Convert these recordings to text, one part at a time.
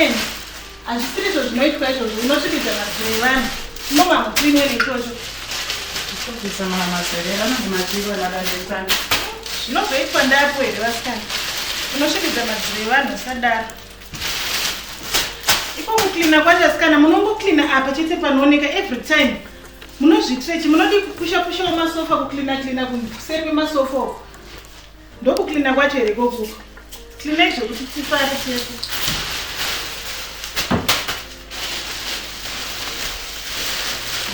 Brian, hazvisiri izvo zvinoitwa izvozvo, unosvibidza madziro evanhu. Inoma hamucleanwe nechocho. Kubvisa mana mazere anonzi matiro emadandemutande. Zvinozoitwa ndapo here vasikana? Unosvibidza madziro evanhu usadaro. Iko kucleana kwacho asikana munongocleana apa chete panooneka every time. Munozviitira chi munodii kupusha pushawo masofa kucleana cleana kuseri kwemasofa uko. Ndokucleana kwacho here ikoku? Cleanai zvekuti tifare tese.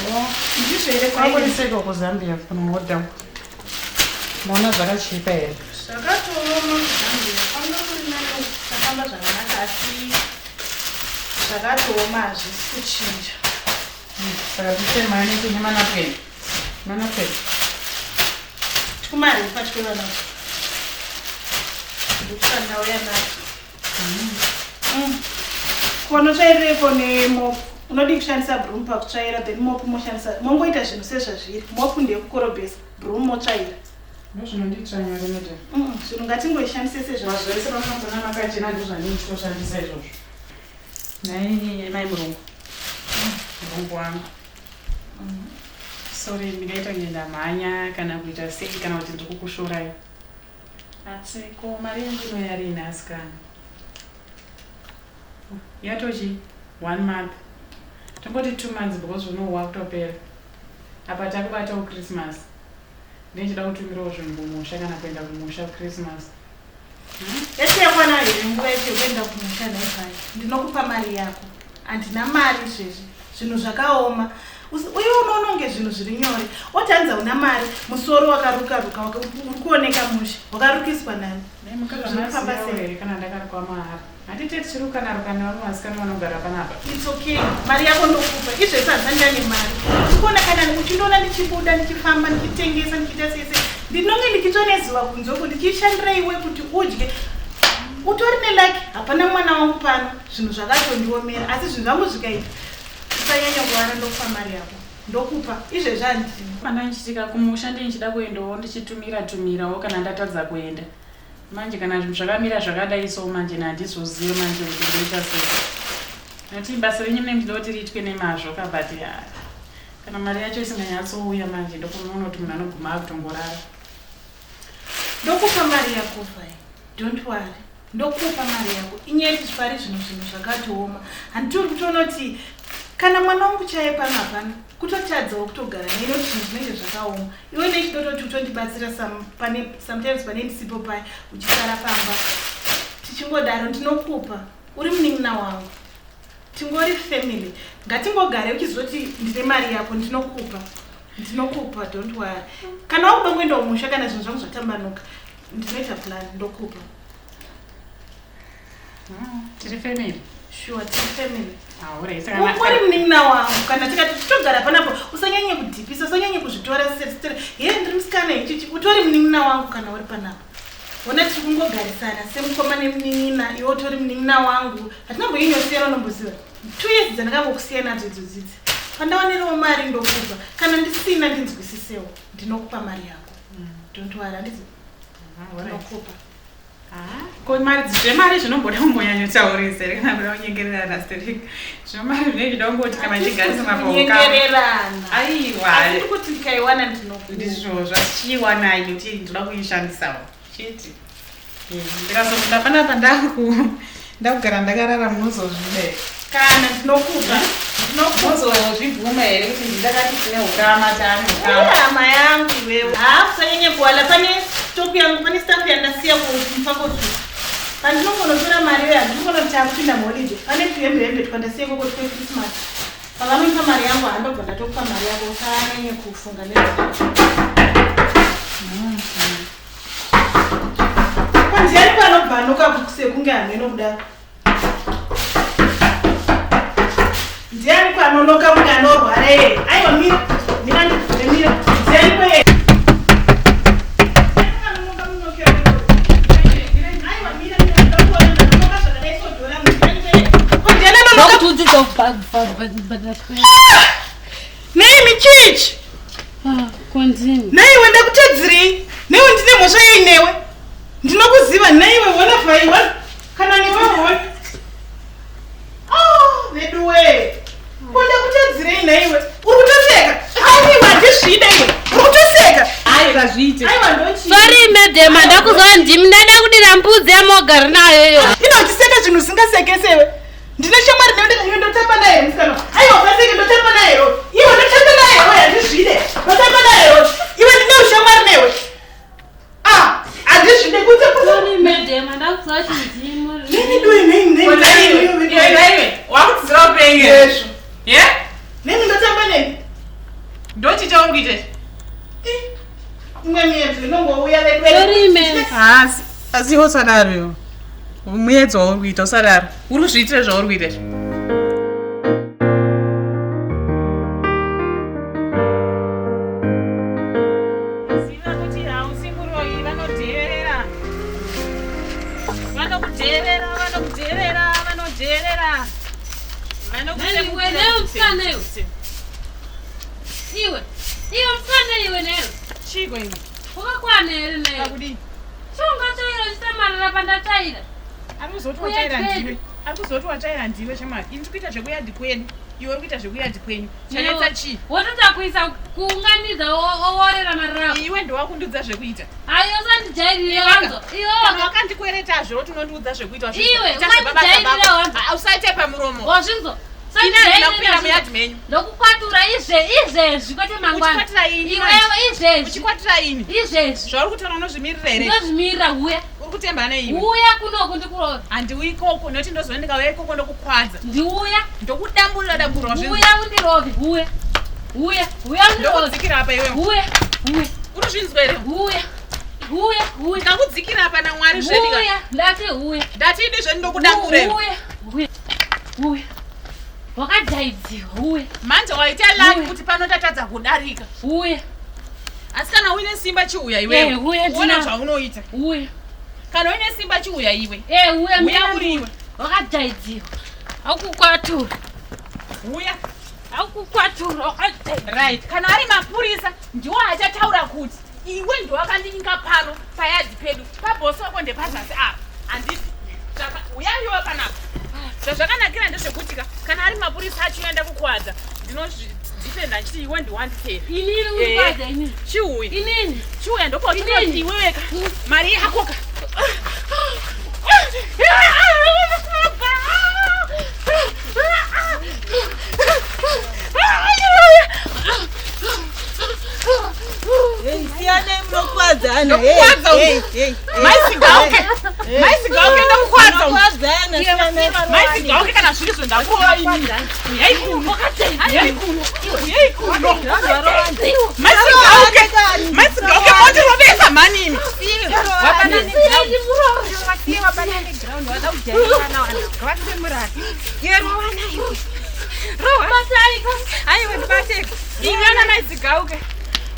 Oh, ndizvo here kwakuriseko kuZambia kunohodha. Maona zvakachipa here? Zvakatooma kuZambia kwanga kuri nani kusafamba zvakanaka asi zvakatooma hazvisi kuchinja. Saka tiite mari tine manapeni. Manapeni. Tikumari patye vana. Ndikusanauya nacho. Mm. Konotsvairireko nemop. Unodii kushandisa broom pakutsvaira then mop moshandisa mongoita zvinhu sezvazviri. Mop ndeyekukorobhesa, broom motsvaira. Ndozvinondiitira nyore madam. Zvinhu ngatingoishandise sezvazviri. Mazuva ese pamunopona makachena ndozvandinotoshandisa izvozvo. Nhai mai murungu. Murungu wangu. Sorry ndingaita kunge ndamhanya kana kuita sei kana kuti ndiri kukushorai. Asi ko mari yangu inouya rini asikana? Yatochi one month. Tongoti 2 months because unowu wakutopera. Apa takubatawo Christmas. Ndinchida kutumirawo zvinhu kumusha kana kuenda kumusha kuChristmas. Yati yakwana here nguva yacho yekuenda kumusha nhai Vhai? Ndinokupa mari yako. Handina mari izvezvi. Zvinhu zvakaoma. Uye unoona kunge zvinhu zviri nyore. Oti hanzi hauna mari, musoro wakaruka ruka, uri kuoneka mushe. Wakarukiswa nani? Zviri kufamba sei? Kana ndakarukwa mahara. Handiti tichiri kukanarukana nevamwe vasikana vanogara panapa. It's okay. Mari yako ndokupa. Izvezvi handisati ndane mari. Urikuona kana uchindiona ndichibuda, ndichifamba, ndichitengesa, ndichiita sei sei. Ndinonge ndichitsva nezuva kunze uku ndichishandira iwe kuti udye. Utori nelucky, hapana mwana wangu pano. Zvinhu zvakatondiomera asi zvinhu zvangu zvikaita usanyanya kuwara ndokupa mari yako. Ndokupa. Izvezvi handina. Kana ndichitika kumusha ndichida kuendawo ndichitumira tumirawo kana ndatadza kuenda. Manje kana zvinhu zvakamira zvakadai so manje handizozive manje kuti ndoita sei. Nekuti basa renyu mune muchida kuti riitwe nemazvo ka but kana mari yacho isinganyatsouya manje ndokunoona kuti munhu anoguma akutongorara. Ndokupa mari yako Vhai. Don't worry. Ndokupa mari yako. Inyaya yekuti pari zvino zvinhu zvakatooma. Handiti uri kutoona kuti kana mwana wangu chaiye pano hapana kutotadzawo kutogara naye nekuti zvinhu zvinenge zvakaoma. Iwe nechidototi utondibatsira some, pane, sometimes pane ndisipo paya uchisara pamba tichingodaro ndinokupa uri munin'ina wangu tingori family ngatingogare uchizoti ndine mari yako ndinokupa ndinokupa don't worry kana wakuda kuenda kumusha kana zvinhu zvangu zvatambanuka ndinoita plan ndokupa Tiri family. Sure, tiri family. Ah, Uri munin'ina wangu kana tikati titogara panapo usanyanye kudhipisa usanyanye kuzvitora sestere he ndiri musikana ichichi utori munin'ina wangu kana uri panapa ona tiri kungogarisana semukoma nemunin'ina iwe utori munin'ina wangu hatinamboinyosiyana unomboziva 2 years dzandakangokusiya nadzo idzo dzidzi pandawanirawo mari ndokupa kana ndisina ndinzwisisewo ndinokupa mari yako don't worry handizi ndinokupa Ko mari zvemari zvinomboda kumbonyanyotaurisa here kana kuda kunyengererana sterek zvemari zvinenge zvida kungoti kana chigarisana paukanyengererana aiwa asi kuti ndikaiwana ndinoku ndizvozvo asi chiiwanai nekuti ndinoda kuishandisawo chete ndikazobuda panapa ndaku ndakugara ndakarara munozozvida here kana ndinokupa ndinozozvibvuma here kuti ndakati tine ukama taane ukama hama yangu iwewe haa usanyanye kuwala pane stock yangu pane staff yandasiya kumfakosu pandinongonotora mari iyoyo handinongonoti takupinda muholiday pane tuhembe hembe twandasiya ikoko twechristmas pavanoipa mari yangu handobva ndatokupa mari yako usanyanye kufunga nezvazvo ko ndiani panobva anoka sekunge hameno kudaro Ndiani kwanonoka kunge anorwara ere? Aiwa mira, mira ndikuvhure mira. Ndiani kwe Nei michichi? Konzini. Naiwe ndakutadzirei? Newe ndine mhosva yei newe? Ndinokuziva naiwe wona fai wona. Kana newe wona. Ndimi ndada kudira mbudzi yamogara nayo iyo. Ino uchiseka zvinhu usingasekesewe. Ndine shamwari newe iwe ndotamba naye musikana. Aiwa kaseke ndotamba naye. Iwe ndotamba naye wewe handizvide. Ndotamba naye. Iwe ndine ushamwari newe. Ah, handizvide kuti Sorry madam, handakuziva kuti ndimi. Nini doi nei nei. Iwe iwe wakutiziva upenyu. Yesho. Ye? Nini ndotamba nei? Ndochiita uri kuita ichi. Imwe miyedzo inongouya vedu. Sorry ma'am. Asi asi iwe usadaro iwe. Muyedzo wauri kuita usadaro. Uri kuzviitira zvauri kuita izvi. Ziva kuti hausi muroyi vanodheerera. Vanokudheerera, vanokudheerera, vanodheerera. Nani iwe newe musikana iwe. Iwe. Iwe musikana iwe newe. Chiiko iwe? Wakakwana here newe? Pakudii? Chongatsvaira uchitamarara pandatsvaira. Ari kuzoti Uya watsvaira kwedu. ndiwe. Ari kuzoti watsvaira ndiwe shamwari. Ini ndiri kuita zvekuyadhi kwedu. Iwe uri kuita zvekuyadhi kwenyu. Chanetsa chii? Wotoda kuisa kuunganidza oworera marara ako. Iwe ndiwakundiudza zvekuita. Ayo usandijairire Iwe wanzo. Iwe Kana waka wakandikweretazve woti unondiudza zvekuita Iwe, usandijairire wanzo. Usaite pamuromo. Wazvinzo. Ini handina kupinda Usandijairire. muyadhi menyu. Ndokukwatura izve izvezvi kwete mangwana. Uchikwatira ini Iwewe manje. izvezvi. Uchikwatira ini. Izvezvi. Zvauri kutaura unozvimirira here? Ndozvimirira huya. Uri kutemba neiwe. Huya kunoku ndikurove. Handiuyi ikoko nekuti ndozoenda ndikauya ikoko ndokukwadza. Ndiuya. Ndokudamburira damburira wazvinzwa. Huya undirove. Huya. Huya. Huya undirove. Ndokudzikira apa iwewe. Huya. Huya. Urikuzvinzwa here? Huya. Huya. Huya. Ndikakudzikira apa naMwari zvedi ka. Huya. Ndati huya. Ndati idi zvedi ndokudambura iwe. Huya. Huya. Huya. Wakajaidziwa. Huya. Manje waita laki Huya. kuti pano tatadza kudarika. Huya. Asi kana uine simba chiuya iwewe. Eh, huya Uone ndina- zvaunoita. Huya. Kana uine simba chiuya iwe. Eh, huya Huya mina uri iwe. Wakajaidziwa. Akukwatura. Huya. Akukwatura. Wakajaidziwa. Right. Kana ari mapurisa ndiwo achataura kuti iwe ndiwe wakandinga pano payadhi pedu pabhosi wako ndepazasi apa. Handiti. Saka uya iwe panapa. Zvazvakanakira ndezvekuti ka kana ari mapurisa achienda kukwadza ndinozvidhifenda ndichiti iwe ndiwanditera. Inini urikwadza inini. Chiuya. Inini. Chiuya ndopaunoona kuti Inini. iwewe ka mari yako ka. Siyanai munokwadzana. Ndokukwadza uyu. Maisigauke. Maisigauke ndokukwadza uyu. Munokwadzana siyanai. Maisigauke kana zviri zvo ndakurova ini. Uyai kuno. Uyai kuno. Uyai kuno. Maisigauke. Maisigauke motirovesa mhani imi. Imi ana maisigauke.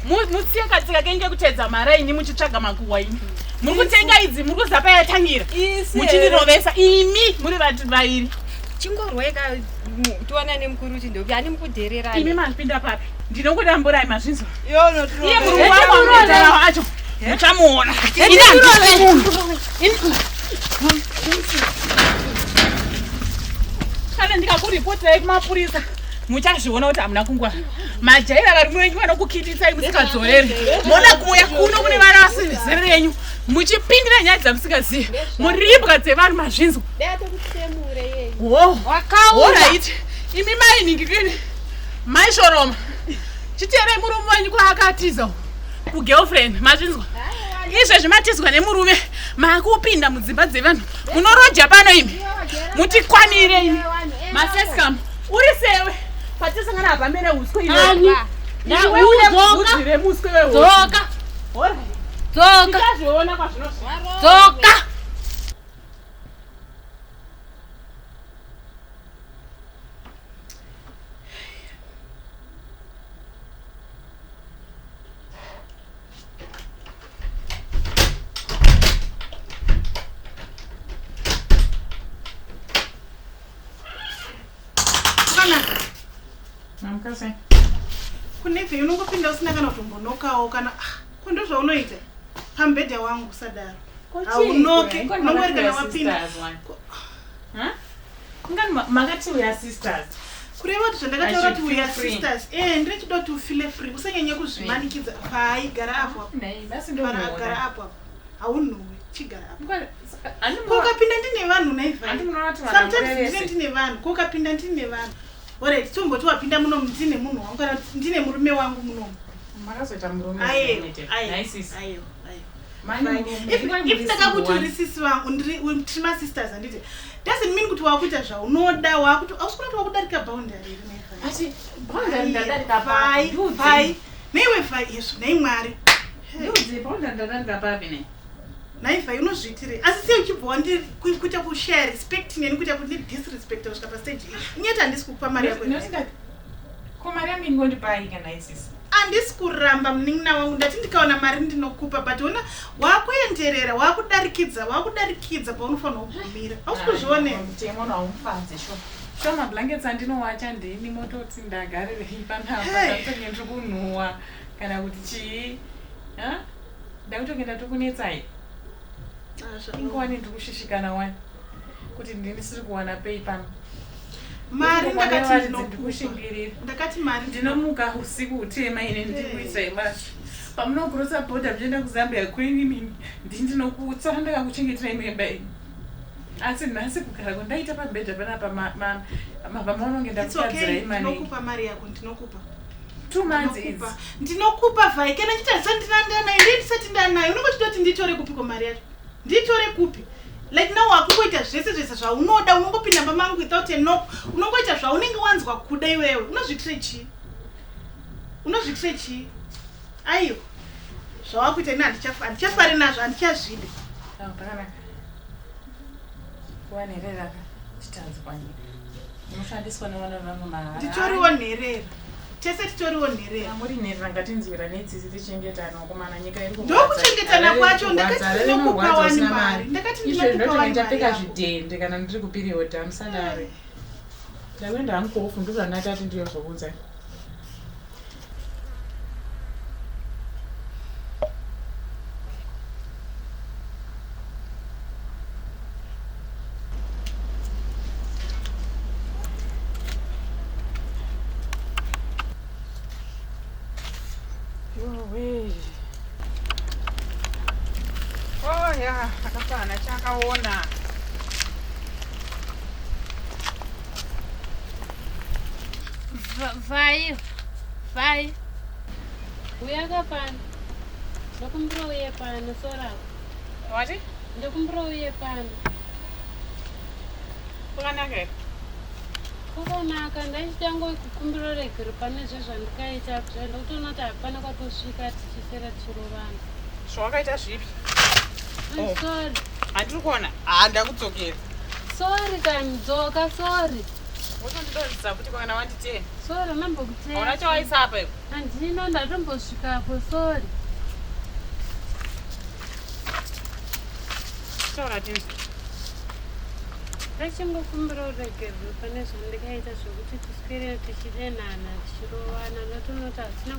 Mutsiye katsika kenyu kekuteedza mara ini muchitsvaga makuhwa ini. Muri kutenga idzi muri kuzapa yatangira. Muchindirovesa imi muri vanhu vairi. Chingorweka tiwanane mukuru kuti ndopi ani mukudhererani. Imi mapinda papi? Ndinokudamburai mazvinzwa. Iwe unotirova. Iye murume wangu amunotaura wacho muchamuona. Ini handisi munhu. Kana ndikakuripotirai kumapurisa muchazviona kuti hamuna kungwara. Majaira varume venyu vanokukititsai musikadzoreri. Moda kuuya kuno kune vana vasiri zera renyu muchipindira nyaya dzamusingazivi. Muribwa dzevanhu mazvinzwa. Wo. Wakaura. Alright. Imi mai ningikini. Mai Shoroma. Chiteerai murume wenyu kwaakatiza kugirlfriend mazvinzwa. Izvezvi matizwa nemurume makupinda mudzimba dzevanhu. Munoroja pano imi. Mutikwanire imi. Masescam uri sewe. Patisangana apa mene uswe iwe. Ani. Iwe une Dzoka. bvudzi remuswe wehosi. Dzoka. Alright. Dzoka. Tichazviona kwazvinosvika. Dzoka. Kana Mamukasei. kunebve unongopinda usina kana kutombonokawo kana ah, ko ndozvaunoita pamubhedha wangu usadaro. Haunoke. Unongori kana wapinda. Ingani makati we are sisters. Kureva kuti zvandakataura I kuti should we feel are free. sisters. Eh, ndinochida kuti ufile free. Usanyanye kuzvimanikidza paaigara apo. Nei, basi Paragara ndomuona. apo apo. Haunhuwe. Chigara apa. Ko ukapinda ndine vanhu naivai. Handi munoona kuti vanhu Sometimes hamurevese. ndine ndine vanhu. Ko ukapinda ndine vanhu. Alright, tomboti wapinda munomu ndine munhu wangu kana kuti ndine murume wangu munomu. Makazoita murume Aiwa, zvinoita. aiwa, Nhai sisi. aiwa, aiwa. Mani murume. If- Ingai if muri ndakakuti single uri sisi vangu tiri masisters handiti doesn't mean kuti wakuita zvaunoda wakuti ausi kuona kuti wakudarika boundary iri one. Ati boundary ndadarika papi? Ndiudze. vai neiwe vai izvo nhai mwari Ndiudze boundary ndadarika papi nei? nhai vai unozviitirei asi sei uchibva wandi kuita kushare respect neni kuita kuti ndidisrespecta kusvika pastage iyi inyati handisi kukupa mari yako Ndinoti ko mari yangu ingondipai kana isisi. handisi kuramba munin'ina wangu ndati ndikaona mari ndinokupa but ona wakuenderera wakudarikidza wakudarikidza paunofanirwa kugumira hausi kuzvionera Mutemo haumufadzi sho. Sho mablankets andinowacha ndini mototi ndagarirei panapa Hey. ndakutonge ndiri kunhuwa kana kuti chii. Ha? Ndakutonge ndatokunetsai. Ingowani ndiri kushishikana wani kuti ndini siri kuwana pei pano. Mari ndakati Varidzi ndinokupa ndikushingirira. ndakati mari Ndinomuka usiku utema ine ndikuitai basa. Pamunokurosa bhodha muchienda kuZambia kwenyu imimi ndini ndinokutsara ndakakuchengeterai muimba iyi. Asi nhasi kugara kwandaita pamubhedha panapa mabva maunonge It's ndakutadzirai okay maningi. ndinokupa mari yako ndinokupa 2 months idzi. Ndinokupa. Ndinokupa vhai kana ndichiti handisati ndanayo ndii ndisati ndanayo unenge uchitoti nditore kupiko mari yacho nditore kupi like now wakungoita zvese zvese zvaunoda unongopinda mba mangu without a knock unongoita zvaunenge wanzwa kuda iwewe unozviitire chii unozviitire chii aiwa zvawakuita ini handichafari nazvo handichazvidi. Ah, pakanaka. Kuva nherera ka chitanzi panyika. Unoshandiswa nevana vamwe mahara. Nditoriwo nherera tese titoriwo nherera. Muri nherera ngatinzwira netsitsi tichengetane wakomana nyika iri Ndokuchengetana kwacho ndakati ndinokupa wani mari ndakati Izvo ndinokupa ndinotenge wani mari ndapfeka yako. zvidhende kana ndiri kupiriodha musadare. Ndakuenda hangu kuofu ndozvandakati ndiyozokuudzai. Yowe. Oh ya, akafana chakaona. Vai, vai. Uya pano. Ndokumbira uye pano, sora. Wati? Ndokumbira uye pano. Kwakanaka here? Kwakanaka, ndaichitangokukumbira regero pane zvezvandikaita ndokutoona kuti hapana kwatosvika tichisera tichirovana. Zvawakaita zvipi? I'm Oh. sorry. Handiri kuona. Ah, ndakudzokera. Sorry kani, dzoka, sorry. Wotondidonzisa futi kana wanditena. Sorry, Hauna ndambokuteya. chawaisa apa iwe. Handina, ndatombosvikapo, sorry. Taura tinzwe. Ndachingokumbira uregerero pane zvandikaita zvekuti tiswere tichidenhana tichirovana ndatoona kuti hatina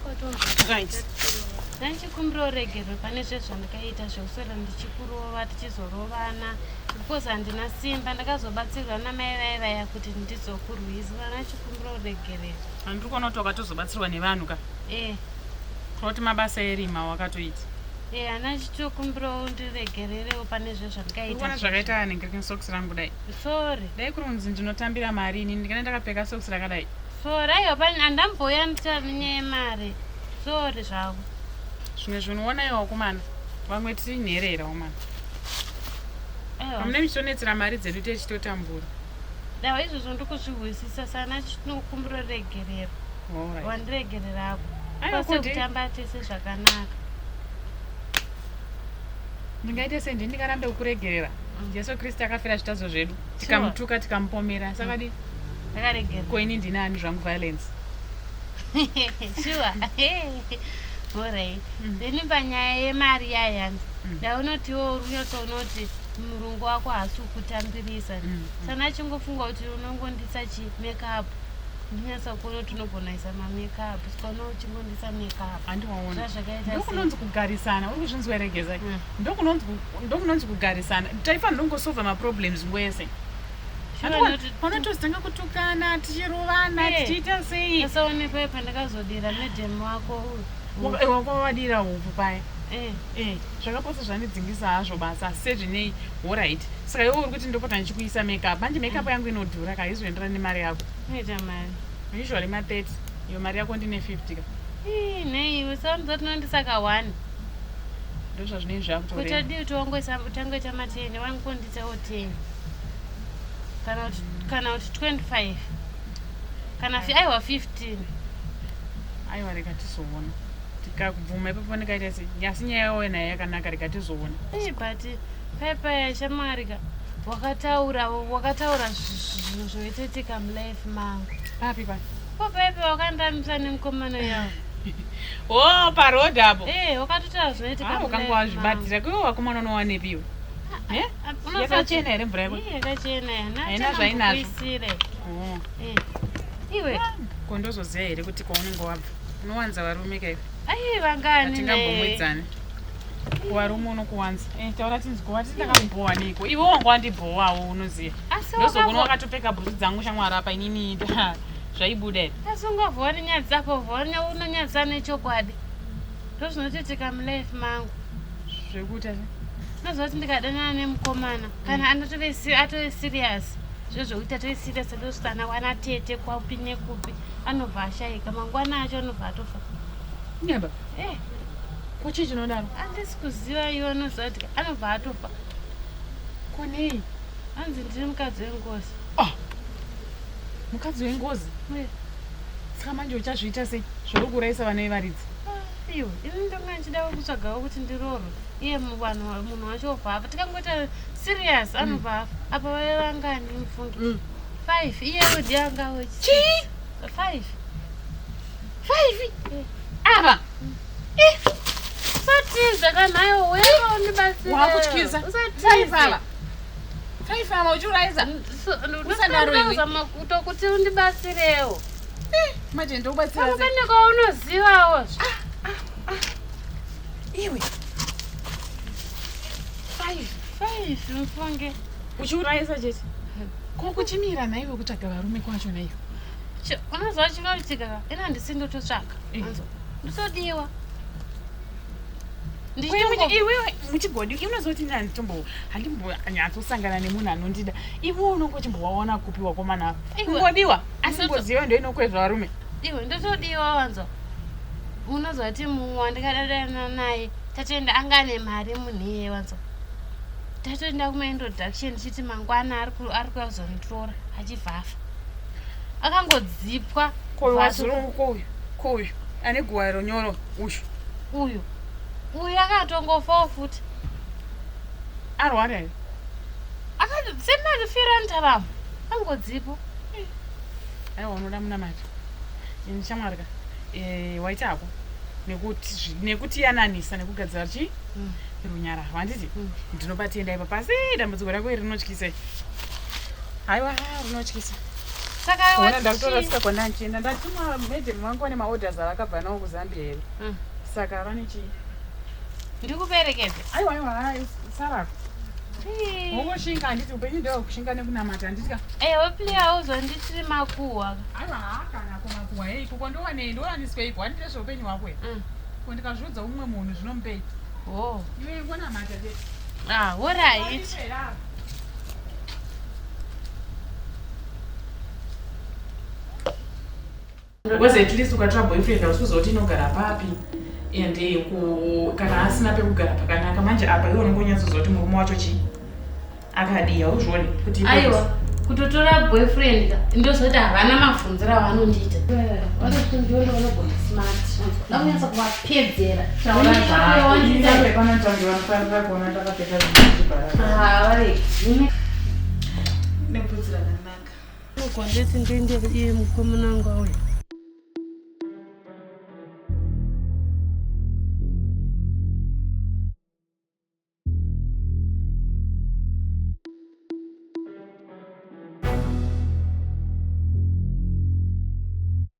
Right. kwatombondachikumbira uregerero pane zvezvandikaita zvekuswera ndichikurova tichizorovana because handina simba ndakazobatsirwa namai vai vaya kuti ndizokurwisa ndachikumbira uregerero. Handiri kuona kuti wakatozobatsirwa nevanhu ka. E. Kureva kuti mabasa erima wakatoita. E, hana chitokumbirawo ndiregererewo pane Uri kuona zvezvandikaita. zvakaita anenge rine sokisi rangu dai. Sorry. Dai kuri kunzi ndinotambira mari ini ndikane ndakapfeka sokisi rakadai. Sorry, aiwa pane handamboya nditaura nenyaya yemari. Sorry zvako. Zvimwe zvinhu onaiwa wakomana. Vamwe tiri nherera wakomana. Aiwa. Pamune muchitonetsera mari dzedu techitotambura. Daiwa izvozvo ndikuzvihwisisa sana chinokumbira regerero. Alright. Wandiregererako. Aiwa, Kwase kuti- kutamba tese zvakanaka. Ndingaite sei ndini ndingarambe kukuregerera. Jesu Kristu akafira zvitadzo zvedu. Tikamutuka tikamupomera. Saka di Ndakaregerera. ko ini ndini ani zvangu violence. Sure. Alright. Then panyaya yemari yayani. Ndaunotiwo uri kunyatsoona kuti murungu wako haasi kukutambirisa. Sana chingofunga kuti unongondisa chi makeup. Ndinyatsa kuona kuti unogona kuisa mamakeup. Saka uchingondisa makeup. Handiwaona. Zvazvakaita sei? Ndokunonzi kugarisana uri kuzvinzwa here Geza? Ndokunonzi kugarisana taifanira kungosova maproblems nguva yese. Sure, Handiona, noti- panotozotanga kutukana tichirovana Eh. tichiita sei. Asaone paye pandakazodira madam wako uyu. Wakawadira hupfu paya. Eh. Eh, zvakapotsa zvandidzingisa hazvo basa asi sezvinei horit saka iwe uri kuti ndopota ndichikuisa makeup manje makeup yangu inodhura ka haizoenderani nemari yako Unoita mari. Usually ma30 iyo mari yako ndine 50 ka. Ii, nei usaunza kuti unondisaka 1. Ndozvazvinenge zvakutorema. Kuti adii kuti wangoisa utangoita ma10 wangonditsawo 10. Kana kuti kana kuti 25. Kana fi aiwa 15. Aiwa rega tizoona. Tikakubvuma ipapo ndikaita sei? Asi nyaya yawo nayo yakanaka rega tizoona. Ei but paya paya shamwari ka wakataura wakataura zvinhu zvoitoitika mulife mangu. Papi pa? Ko paya paya wakandamisa nemukomana yawo. Oh, paroad apo. Eh, wakatotaura zvinoitika Ah, mulife wakanga mangu. wazvibatira. Kuiwe wakomana unowanepi iwe? Eh? Ah, unoziva Yakachena here mvura yako? Ii, yakachena yana. Haina zvainazvo. Kuisire. Oh. Eh. Iwe, Ko ndozoziva here kuti kwaunenge wabva? Unowanza varume ka iwe. ai vangani naye? Hatingambomwidzani. Varume unokuwanza. Eh, taura tinzwe wati ndakakubhowa neiko? Iwe wanga wandibhowawo unoziva. Asi Ndozogona wakabva wakatopfeka bhutsu dzangu shamwari apa inini zvaibuda here? asi ungavhori nyadzi apo vhori unonyadzisa nechokwadi. Ndozvinotoitika mulife mangu. Zvekuita se? Unoziva kuti ndikadanana nemukomana kana anotove atove serious zvezvekuti atove serious atosvika wana tete kwapi nekupi anobva ashaika mangwana acho anobva atofa. Nyeba. Eh, Ko chii chinodaro? handisi kuziva iwe unoziva kuti anobva atofa. Ko nei? Anzi ndiri mukadzi wengozi. Oh. Mukadzi wengozi. Eh. Saka manje uchazviita sei? Zvori kuurayisa vana vevaridzi. Ah, iwe ini ndonga ndichida kutsvagawo kuti ndiroorwe iye vanhu munhu wacho obva afa tikangoita serious anobva afa apa vaive vangani mufungi five iyewo ndiye angawo Chii? five Five? Ava. usatiza kanhayo wewe undibatsire Wakutyisa. Five ava. Five ava uchiurayisa. Usadaro iwe. usatiza kuti undibatsirewo Manje ndokubatsira pamwe sei? pane kwaunozivawo Iwe. Five. five mufunge Uchiurayisa chete. Ko kuchimira nhaiwe kutsvaga varume kwacho nhaiwe. Unoziva chinoitika ka ina handisi ndototsvaka Eh. Anzo, ndotodiwa Iwewe muchigodi unozoti ini handitombo handimbonyatsosangana nemunhu anondida iwe unonge uchimbowaona kupi wakomana ava Iwe. kungodiwa asi ngozi iwe ndo inokwezva varume iwe ndotodiwa wanzo unozoti mumwe wandikadadana naye tatoenda anga ane mari munhu iyeye wanzo tatoenda kumaintroduction tichiti mangwana ari ari kuzonditora achibva afa akangodzipwa koyu bva wazurungu koyu koyu ane guwa ronyoro uyu uyu uyu akatongofawo futi arwara here semarifira ntavamo angodzipo aiwa unoda munamata ini shamwari ka eh, waita hako nekutiyananisa nekugadzira chi runyararo handiti ndinobatenda ipa pasi dambudziko rako iri rinotyisa haiwa rinotyisa saka ona ndakutorasika kwandanchienda ndatumwa madam vangu vane maorders avakabva nawo kuzambia here saka vane chii ndikuperekedze aiwa aiwa hai, sarako wongoshinga handiti upenyu ndewekushinga nekunamata handiti ka ewe pliya uzonditiri makuhwa aiwa kana kumakuhwa hei koko ndowanei ndowanisweiko handite zveupenyu hwako here ko ndikazviudza umwe munhu zvinomupei ho iwe ngonamata chete ah alright Because at least ukatora boyfriend hausi kuti inogara papi and kana asina pekugara pakanaka manje apa iwe unongonyatsoziva kuti murume wacho chii akadii hauzvioni kuti aiwa kutotora boyfriend ka ndozoti havana mabvunziro avanondiita vanotondiona vanogona smart dakunyatsa kuvapedzera Nebvudzi rakanaka. Gondeti ndiende iye mukomana wangu auya.